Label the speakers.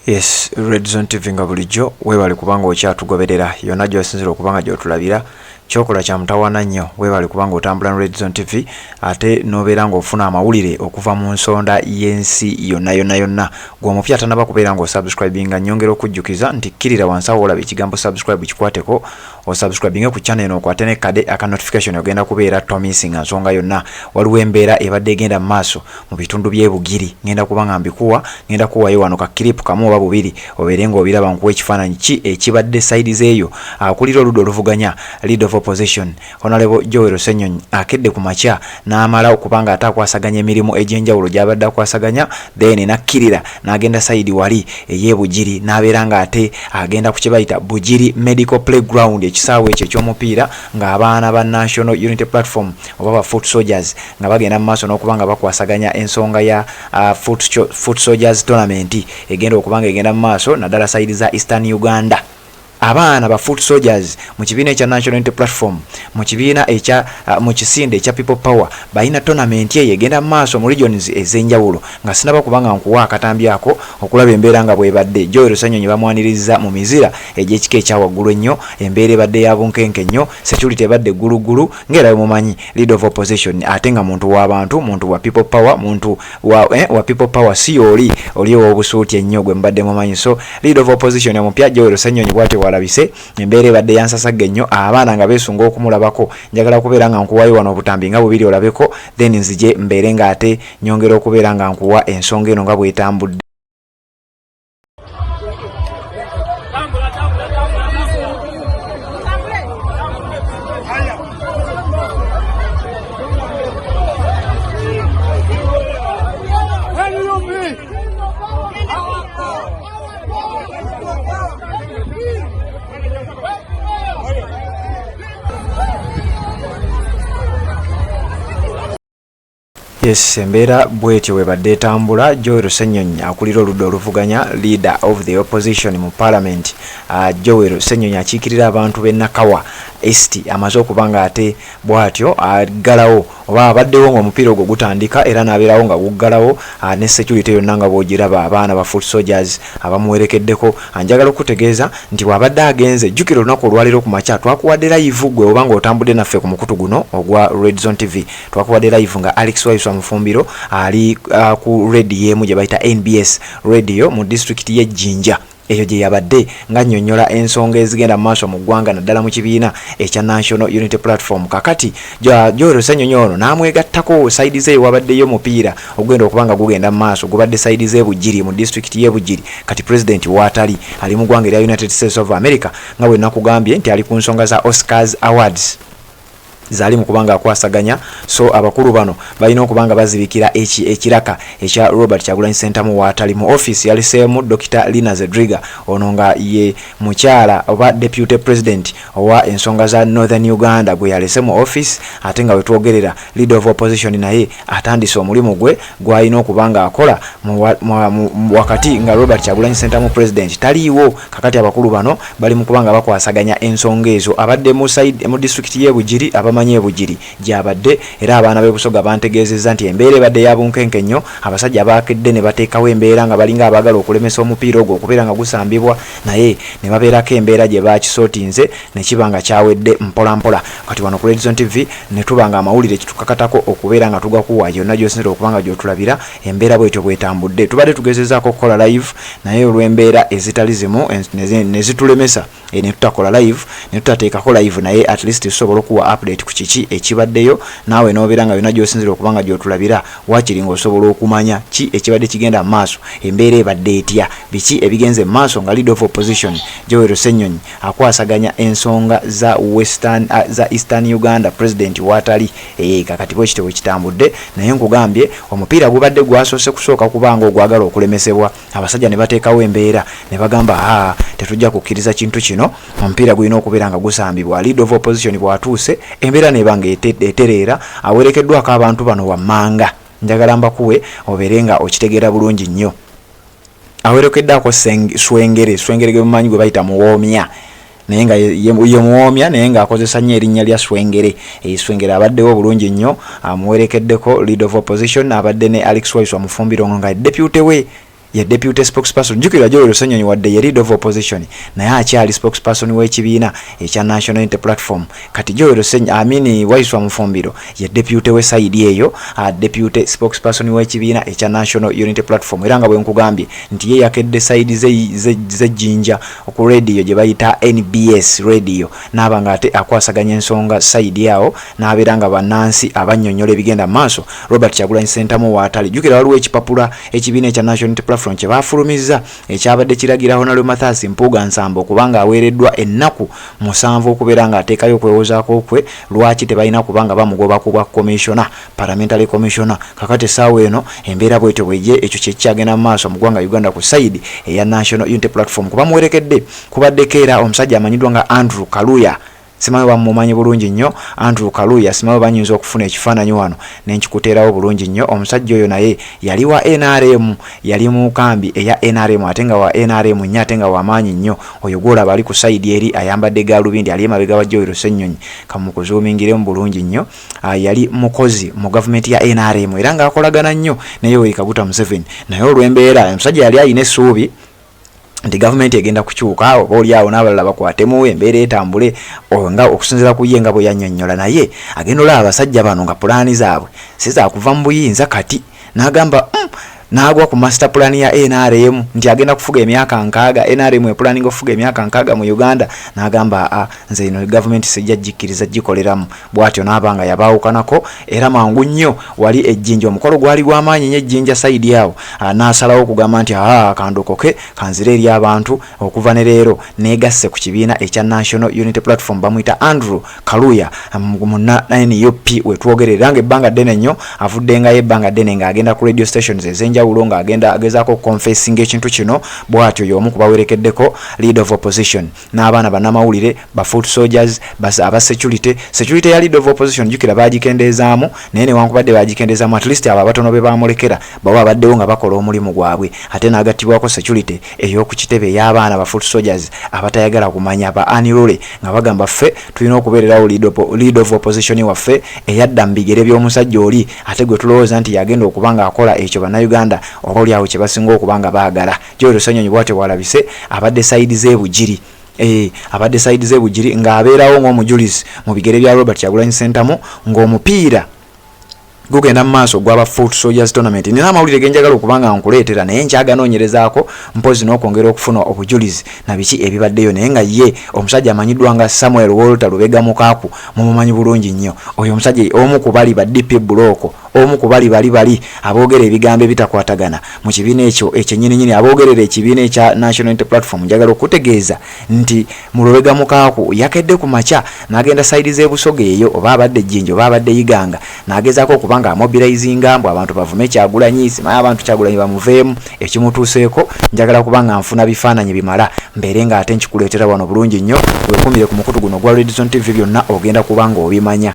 Speaker 1: Yes, Red Zone TV nga bulijjo weebale kubanga okyatugoberera yonna gy'osinzira okuba nga gy'otulabira. Ky'okola kya mutawaana nnyo. Weebale kubanga otambula ne Red Zone TV ate n'obeera ng'ofuna amawulire okuva mu nsonda y'ensi yonna yonna yonna. Gwe omupya atanaba kubeera ng'osubscribinga nnyongera okujjukiza nti kkirira wansi awo olaba ekigambo subscribe kikwateko osubscribinge ku channel eno okwate ne kade aka notification ogenda kubeera tomissinga nsonga yonna. Waliwo embeera ebadde egenda mu maaso mu bitundu by'e Bugiri ngenda kuba nga mbikuwa, ngenda kuwayo wano ka clip kamu oba bubiri obeere ng'obiraba nkuwa ekifaananyi ki ekibadde side z'eyo. Akulira oludda oluvuganya, Leader of Opposition, Honourable Joel Ssenyonyi akedde ku makya n'amala okuba nga ate akwasaganya emirimu egy'enjawulo gy'abadde akwasaganya then n'akkirira n'agenda side wali ey'e Bugiri n'abeera nga ate agenda ku kye bayita Bugiri Medical Playground ekisaawe ekyo eky'omupiira ng'abaana ba National Unity Platform oba ba Foot Soldiers nga bagenda mu maaso n'okuba nga bakwasaganya ensonga ya Foot Soldiers Tournament egenda okuba nga egenda mu maaso naddala sayidi za Eastern Uganda. Abaana ba Foot Soldiers mu kibiina ekya National Unity Platform mu kibiina ekya mu kisinde ekya People Power balina tournament eyo egenda mu maaso mu regions ez'enjawulo nga sinaba kuba nga nkuwa akatambi ako okulaba embeera nga bwebadde. Joel Ssenyonyi bamwanirizza mu mizira egy'ekika ekya waggulu ennyo, embeera ebadde ya bunkenke nnyo, security ebadde gguluggulu ng'era bwe mumanyi leader of opposition ate nga muntu wa bantu, muntu wa people power, muntu wa people power si yooli oli ow'obusuuti ennyo gwe mubadde mumanyi. So leader of opposition omupya Joel Ssenyonyi bw'atyo bw'alabise. Embeera ebadde ya nsasagge nnyo, abaana nga beesunga okumulabako. Njagala kubeera nga nkuwayo wano obutambi nga bubiri olabeko, then nzije mbeere ng'ate nyongera okubeera nga nkuwa ensonga eno nga bw'etambudde. Yes, embeera bwetyo bwebadde etambula. Joel Ssenyonyi akulira oludda oluvuganya, leader of the opposition mu parliament, Joel Ssenyonyi akiikirira abantu b'e Nakawa East amaze okuba nga ate bwatyo aggalawo oba abaddewo ng'omupiira ogwo gutandika era n'abeerawo nga guggalawo ne security yonna nga bw'ogiraba abaana ba foot soldiers abamuwerekeddeko. Njagala okukutegeeza nti bw'abadde agenze, jjukira olunaku olwaleero ku makya twakuwadde live gwe oba ng'otambudde naffe ku mukutu guno ogwa Red Zone TV. Twakuwadde live nga Alex Waiswa Mufumbiro ali ku radio emu gye bayita NBS radio mu disitulikiti y'e Jinja eyo gye yabadde ng'annyonnyola ensonga ezigenda mu maaso mu ggwanga naddala mu kibiina ekya National Unity Platform. Kakati Joel Ssenyonyi ono n'amwegattako sayidi ze wabaddeyo omupiira ogugenda okuba nga gugenda mu maaso gubadde sayidi z'e Bugiri mu disitulikiti y'e Bugiri. Kati pulezidenti waatali ali mu ggwanga erya United States of America nga bwe nakugambye nti ali ku nsonga za Oscars Awards zaali mu kuba nga akwasaganya. So abakulu bano balina okuba nga bazibikira ekiraka ekya Robert Kyagulanyi Ssentamu waatali mu ofiisi yaleseemu Dokita Lina Zedriga ono nga ye mukyala oba deputy president owa ensonga za Northern Uganda gwe yalese mu ofiisi ate nga wetwogerera leader of opposition naye atandise omulimu gwe gw'alina okuba nga akola wakati nga Robert Kyagulanyi Ssentamu president taliiwo. Kakati abakulu bano bali mu kuba nga bakwasaganya ensonga ezo. Abadde mu side, mu disitulikiti y'e Bugiri, abamanyi e Bugiri gy'abadde era abaana b'e Busoga bantegeezezza nti embeera ebadde ya bunkenke nnyo. Abasajja baakedde ne bateekawo embeera nga balinga abaagala okulemesa omupiira ogwo okubeera nga gusambibwa naye ne babeerako embeera gye baakisootinze ne kiba nga kyawedde mpolampola. Kati wano ku Red Zone TV ne tuba nga amawulire kitukakatako okubeera nga tugakuwa yonna gy'osinzira okuba nga gy'otulabira. Embeera bw'etyo bw'etambudde. Tubadde tugezezzaako okukola live naye olw'embeera ezitali zimu ne zitulemesa ne tutakola live, ne tutateekako live naye at least tusobola okuwa update ku kiki ekibaddeyo naawe n'obeera nga yonna gy'osinzira okuba nga gy'otulabira waakiri ng'osobola okumanya ki ekibadde kigenda mu maaso, embeera ebadde etya, biki ebigenze mu maaso nga leader of opposition Joel Ssenyonyi akwasaganya ensonga za Western, za Eastern Uganda president waatali. Kakati bwekityo bwekitambudde naye nkugambye omupiira gubadde gwasoose kusooka kuba nga ogwagala okulemesebwa abasajja ne bateekawo embeera ne bagamba haa tetujja kukkiriza kintu kino omupiira gulina okubeera nga gusambibwa. Leader of opposition bw'atuuse embeera neeba nga etereera awerekeddwako abantu bano wammanga njagala mbakuwe obeere nga okitegeera bulungi nnyo. Awerekeddako Swengere, Swengere gwe mumanyi gwe bayita Muwoomya naye nga ye Muwoomya naye ng'akozesa nnyo erinnya lya Swengere. Swengere abaddewo bulungi nnyo amuwerekeddeko leader of opposition abadde ne Alex Waiswa Mufumbiro nga deputy we. Ye deputy spokesperson. Jjukira, Joel Ssenyonyi wadde ye leader of opposition, naye akyali spokesperson w'ekibiina ekya National Unity Platform. Kati Joel Ssenyonyi, amini, Waiswa Mufumbiro ye deputy we side eyo, deputy spokesperson w'ekibiina ekya National Unity Platform. Era nga bwe nkugambye nti ye yakedde side z'ejjinja ku radio gye bayita NBS Radio, n'aba nga ate akwasaganya ensonga side awo, n'abeera nga bannansi abannyonnyola ebigenda mu maaso Robert Kyagulanyi Ssentamu waatali. Jjukira waliwo ekipapula ekibiina ekya National Unity Platform kye baafulumizza ekyabadde kiragira Honorable Mathias Mpuuga Nsamba okubanga aweereddwa ennaku 7 okubeera ng'ateekayo okwewozaako kwe lwaki tebalina kubanga bamugoba ku bwa commissioner, parliamentary commissioner. Kakati essaawa eno embeera bwetyo bwejje, ekyo kyekyagenda mu maaso mu ggwanga Uganda ku side eya National Unity Platform. Kuba muwerekedde kubaddeko era omusajja amanyiddwa nga Andrew Kaluya. Simanyi bamumanyi bulungi nnyo Andrew Kaluya. Simanyi banyinza okufuna ekifaananyi wano nenkikuteerawo bulungi nnyo. Omusajja oyo naye yali wa NRM, yali mu kambi eya NRM, ate nga wa NRM nnyo, ate nga wamaanyi nnyo. Oyo gwolaba ali ku side eri ayambadde galubindi, ali emabega wa Joel Ssenyonyi, kamukuzuumingiremu bulungi nnyo. Yali mukozi mu gavumenti ya NRM era ng'akolagana nnyo ne Yoweri Kaguta Museveni. Naye olw'embeera, omusajja yali alina essuubi nti gavumenti egenda kukyuka, oba oli awo n'abalala bakwatemu embeera etambule, nga okusinziira ku ye nga bwe yannyonnyola. Naye agenda olaba abasajja bano nga pulaani zaabwe si zakuva mu buyinza. Kati n'agamba, n'agwa ku master plan ya NRM nti agenda kufuga emyaka 60. NRM epulaninga okufuga emyaka 60 mu Uganda. N'agamba, "Aa, nze eno gavumenti sijja gikkiriza gikoleramu." Bw'atyo n'aba nga yabaawukanako era mangu nnyo. Wali ejjinja omukolo gwali gw'amaanyi nnyo ejjinja side awo, n'asalawo okugamba nti, "Aa, kandokoke kanzire eri abantu, okuva ne leero neegasse ku kibiina ekya National Unity Platform." Bamuyita Andrew Kaluya, munna NUP wetwogerera, nga ebbanga ddene nnyo avuddengayo, ebbanga ddene ng'agenda ku radio stations ez'enjawulo ng'agenda agezaako okuconfessinga ekintu kino. Bw'atyo y'omu ku bawerekeddeko leader of opposition n'abaana bannamawulire, ba foot soldiers, aba security. Security ya leader of opposition, jjukira bagikendeezaamu, naye newankubadde bagikendeezaamu, at least abo abatono be bamulekera baba babaddewo nga bakola omulimu gwabwe. Ate n'agattibwako security ey'oku kitebe ey'abaana ba foot soldiers abatayagala kumanya, ba unruly, nga bagamba, "Ffe tulina okubeererawo leader of opposition waffe eyadda mu bigere by'omusajja oli, ate gwe tulowooza nti yagenda okuba ng'akola ekyo bannayuganda oba oliawo kye basinga okuba nga baagala." Joel Ssenyonyi bwatyo bwalabise, abadde side z'ebugiri, abadde side z'ebugiri ng'abeerawo ng'omujulizi mu bigere bya Robert Kyagulanyi Ssentamu ng'omupiira gugenda mu maaso gwaba foot soldiers tournament. Nina amawulire genjagala okuba nga nkuleetera, naye nkyaganoonyerezaako mpozi n'okwongera okufuna obujulizi na biki ebibaddeyo. Naye nga ye omusajja amanyiddwa nga Samuel Walter Lubega Mukaaku, mumumanyi bulungi nnyo oyo omusajja, omu ku bali ba DP Bloc, omu ku bali bali aboogera ebigambo ebitakwatagana mu kibiina ekyo ekyennyininyini, aboogerera ekibiina ekya National Unity Platform. Njagala okutegeeza nti mu Lubega Mukaaku yakedde ku makya n'agenda side z'ebusoga eyo, oba abadde Jjinja oba abadde Iganga, n'agezaako okuba nga amobilizinga mbu abantu bavume Kyagulanyi, simanyi abantu Kyagulanyi bamuveemu. Ekimutuuseeko njagala kuba nga nfuna bifaananyi bimala mbeere nga ate nkikuleetera wano bulungi nnyo. Wekumire ku mukutu guno gwa Redson TV, byonna ogenda kuba nga obimanya.